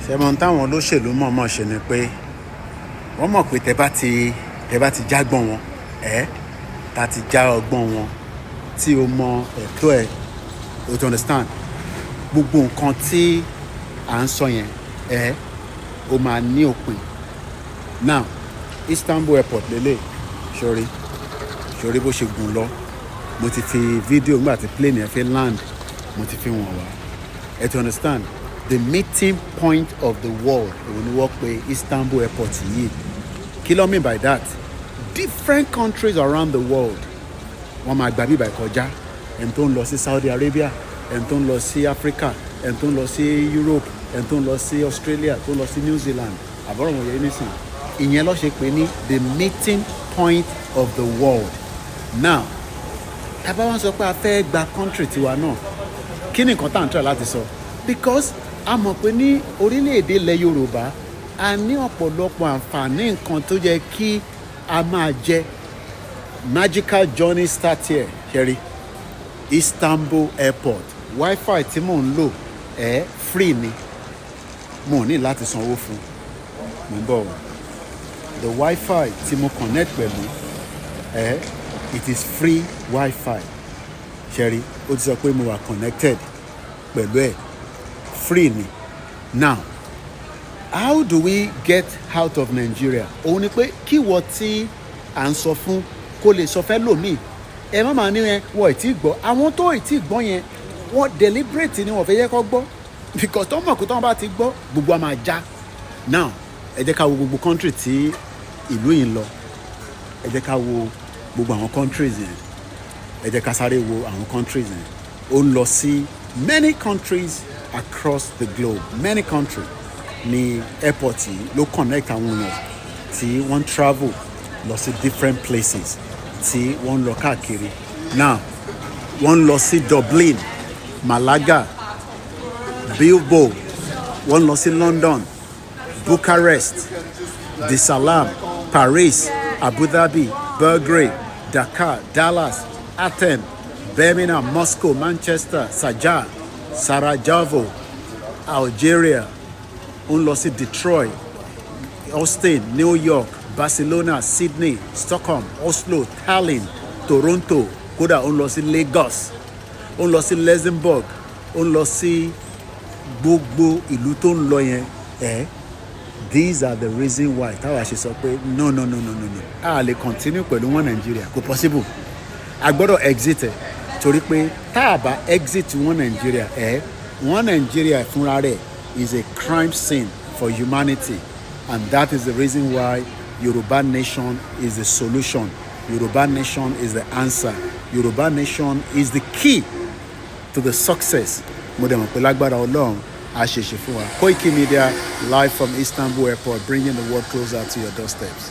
Ṣé mo táwọn olóṣèlú mọ̀ọ́mọ̀ ṣe ni pé wọ́n mọ̀ pé tẹ bá ti jágbọ́n wọn, ẹ́ ta ti já ọgbọ́n wọn, tí o mọ ẹ̀tọ́ ẹ̀, o to understand gbogbo nǹkan tí à ń sọ yẹn, ẹ́ o máa ní òpin. Now, Istanbul Airport lélẹ̀. Sórí sórí bó ṣe gùn lọ. Mo ti fi fídíò nígbà tí plane yẹn fi land, mo ti fi wọ̀n wá. Ẹ to understand, the meeting point of the world, òun ni wọ́n pe Istanbul Airport yìí. Kí ló mean by that? Different countries around the world, wọ́n máa gba bíbà kọjá. Ẹni tó ń lọ sí Saudi Arabia, ẹni tó ń lọ sí Africa, ẹni tó ń lọ sí Europe, ẹni tó ń lọ sí Australia, tó ń lọ sí New Zealand, àbọ̀rọ̀ wọ̀nyẹn nísìn, ìyẹn ló ṣe pé ní the meeting point of the world. Now, tá bá wọ́n sọ pé a fẹ́ gba country tiwa náà, kí ni nǹkan tá à ń try láti sọ? Because a mọ̀ pé ní orílẹ̀-èdè ilẹ̀ Yorùbá, a ní ọ̀pọ̀lọpọ̀ àǹfààní nǹkan tó yẹ kí a máa jẹ. Magical journey start here. Ṣé ẹ rí Istanbul Airport? Wifi tí mò ń lò ẹ free ni, mo ní láti sanwó fún. Mo ń bọ̀ o. The wifi tí mo connect pẹ̀lú ẹ, it is free wifi. Ṣé ẹ rí? Ó ti sọ pé mo wà connected pẹ̀lú ẹ̀, free ni. Now, how do we get out of Nigeria? Òun ni pé kí wọ́n tí à ń sọ fún kó lè sọ fẹ́ lòmíì. Ẹ má máa ní ẹ wọ́n ì tí gbọ́. Àwọn tó ì tí gbọ́ yẹn, wọ́n deliberate ni, wọ́n fẹ́ yẹ kó gbọ́, because tó mọ̀ pé tó wọ́n bá ti gbọ́, gbogbo a máa já. Now, ẹ jẹ́ ká wo gbogbo country tí ìlú yìí ń lọ. Ẹ jẹ́ ká wo gbogbo àwọn countries yẹn. Ẹ jẹ́ ká sáré wo àwọn countries yẹn. Ó ń lọ sí many countries across the globe. Many countries ní airport yìí ló connect àwọn èèyàn tí wọ́n travel lọ sí different places tí wọ́n ń lọ káàkiri. Now, wọ́n ń lọ sí Dublin, Malaga, Bilbao, wọ́n ń lọ sí London, Bucharest, Dar es Salaam, Paris, Abu Dhabi, Belgrade, Dakar, Dallas, Athens, Birmingham, Moscow, Manchester, Sharjah, Sarajevo, Algeria. Ó ń lọ sí Detroit, Austin, New York, Barcelona, Sydney, Stockholm, Oslo, Tallinn, Toronto. Kódà ó ń lọ sí Lagos, ó ń lọ sí Luxembourg, ó ń lọ sí gbogbo ìlú tó ń lọ yẹn ẹ. These are the reason why táwa ṣe sọ pé no, no, no, no, no, no, a lè continue pẹ̀lú wọn. Nàìjíríà kò possible, a gbọ́dọ̀ exit ẹ̀, torí pé tá a bá exit wọn Nàìjíríà ẹ̀, wọn Nàìjíríà fúnra rẹ̀ is a crime scene for humanity, and that is the reason why Yoruba nation is the solution. Yoruba nation is the answer. Yoruba nation is the key to the success. Mo dẹ̀ mọ̀ pé lágbára Ọlọ́run, a ṣe ṣe fún wa. Koiki Media, live from Istanbul Airport, bringing the world closer to your doorsteps.